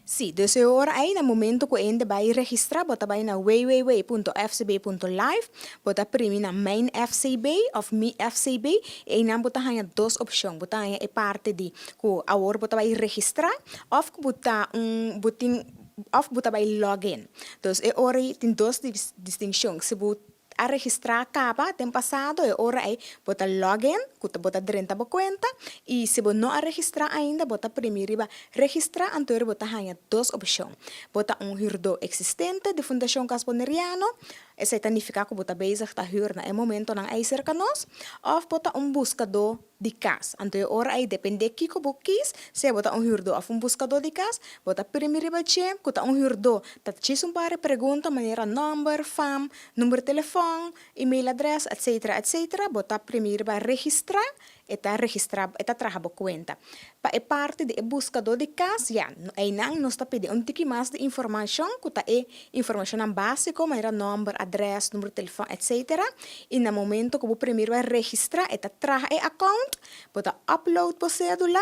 Si, dus e ora ei na momento ku hende bai registrá bo ta bai na www.fcb.live, bo ta primi na Mijn FCB òf Mi FCB i einan bo ta haña dos opshon. Bo ta haña e parti di ku awor bo ta bai registrá òf ku bo ta un bo tin òf bo ta bai login. Dus e ora ei tin dos distinshon, si bo a registrá kaba den pasado e ora ei bo ta login ku ta bo ta drenta bo kuenta i si bo no a registrá ainda bo ta primi riba registrá anto bo ta haña dos opshon. Bo ta un hürdó eksistente di Fundashon Cas Boneriano, esei ta nifiká ku bo ta bezig ta hür na e momentonan ei serka nos, òf bo ta un buskadó di kas. Anto e ora ei dependé kiko bo kis, sea bo ta un hürdó òf un buskadó di kas, bo ta primi riba dje ku ta un hürdó ta djis un par di pregunta manera nòmber, fam, number telefòn, e-mailadrès, etcetera, etcetera. Bo ta primi riba registrá, e ta registrá, e ta traha bo kuenta. Pa e parti di e buskadó di kas, ya, einan nos ta pidi un tiki mas di informashon ku ta e informashonnan básiko manera nòmber, adrès, number di telefòn, etcetera. I na momento ku bo primi riba registrá e ta traha e account, bo ta upload bo sédula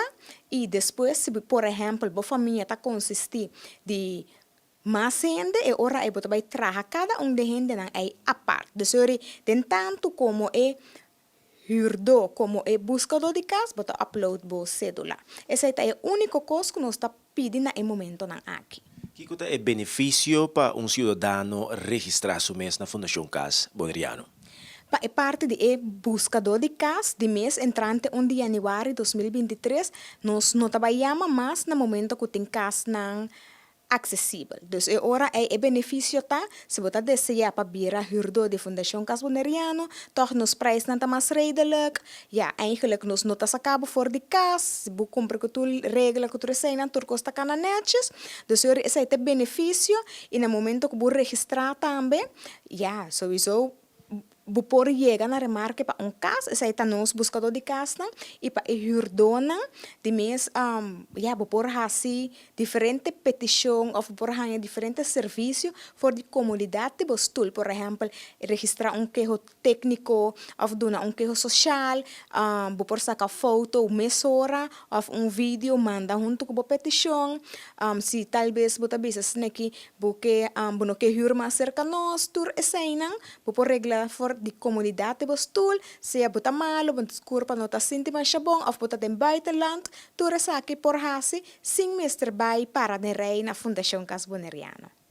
i despues si por ehèmpel bo famia ta konsistí di mas hende e ora ei bo ta bai traha kada un di e hendenan ei apart. Dus ori den tantu komo e hürdó komo e buskadó di kas bo ta upload bo sédula. Esei ta e úniko kos ku nos ta pidi na e momentonan aki. Kiko ta e benefisio pa un siudadano registrá su mes na Fundashon Kas Boneriano? Pa e parti di e buskadó di kas, di mes entrante un di yanüari 2023 nos no ta bai yama mas na momento ku tin kasnan aksesibel. Dus e ora ei e benefisio ta, si bo ta deseá pa bira hürdó di Fundashon Kas Boneriano, tòg nos preisnan ta mas redelijk. Ja, eigenlijk nos no ta saka bo for di kas, si bo kumpli ku tur regla ku tur eseinan, tur kos ta kana nètjes. Dus e ora esei ta e benefisio i na momento ku bo registrá tambe, ja, souiso Bo por yega na remarke pa un kas, esei ta nos buskadó di kasnan, i pa e hürdónan di mes, ya, bo por hasi diferente petishon òf bo por haña diferente servisio for di komunidat di bo stul. Por ehèmpel, registrá un keho tékniko òf duna un keho soshal, bo por saka foto mesora òf un video manda huntu ku bo petishon. Si talbes bo ta bisa sneki bo ke bo no ke hür mas serka nos, tur eseinan Bo por regla for di komodidat di bo stul, sea bo ta malu, bo kurpa no ta sinti masha bon òf bo ta den buitenland, tur esaki por hasi sin mester bai para den rei na Fundashon Cas Boneriano.